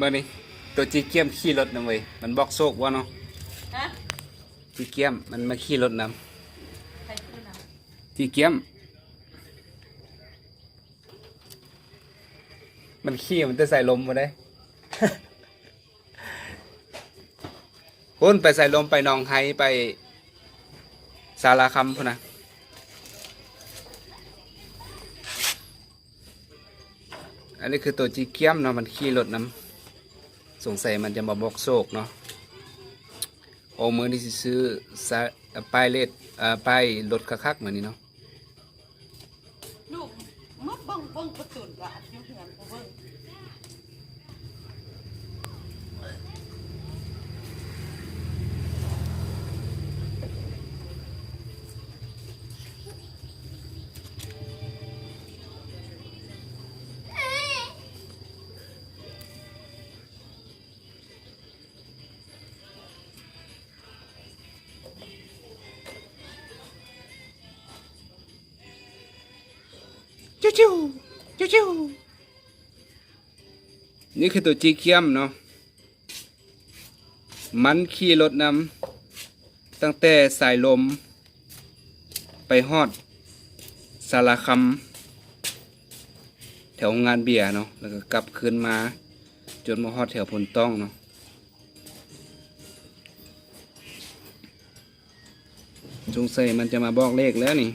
ມື້ນີ້ໂຕຈີກຽມຂີ່ລົດນຳເວີຍ ມັນບອກໂຊກບໍ່ເນາະ? ຮະ? ຈີກຽມມັນມາຂີ່ລົດນຳ. ໃຜຂີ່ລົດນຳ? ຈີກຽມ ມັນຂີ່ມັນແຕ່ສາຍລົມພຸ້ນເດ້. ພຸ້ນໄປສາຍລົມ ໄປໜອງໄຮ ໄປສາລາຄຳພຸ້ນນະ. ອັນນີ້ຄືໂຕຈີກຽມເນາະ ມັນຂີ່ລົດນຳ ສົງໄສມັນຈະມາບອກໂຊກເນາະ. ໂອ້ ມື້ນີ້ຊິຊື້ສາ ປ້າຍເລດ ປ້າຍລົດຄັກໆ ມື້ນີ້ເນາະ. ລູກມາເບິ່ງ ເບິ່ງປະຕູນກະຢູ່ເຮືອນ ບໍ່ເບິ່ງ. นี่คือตัวจีเกียมเนาะ มันขี่รถนำตั้งแต่สายลมไปฮอดสารคาม แถวโรงงานเบียร์เนาะ แล้วก็กลับคืนมาจนมาฮอดแถวพลต้องเนาะ สงสัยมันจะมาบอกเลขแล้วนี่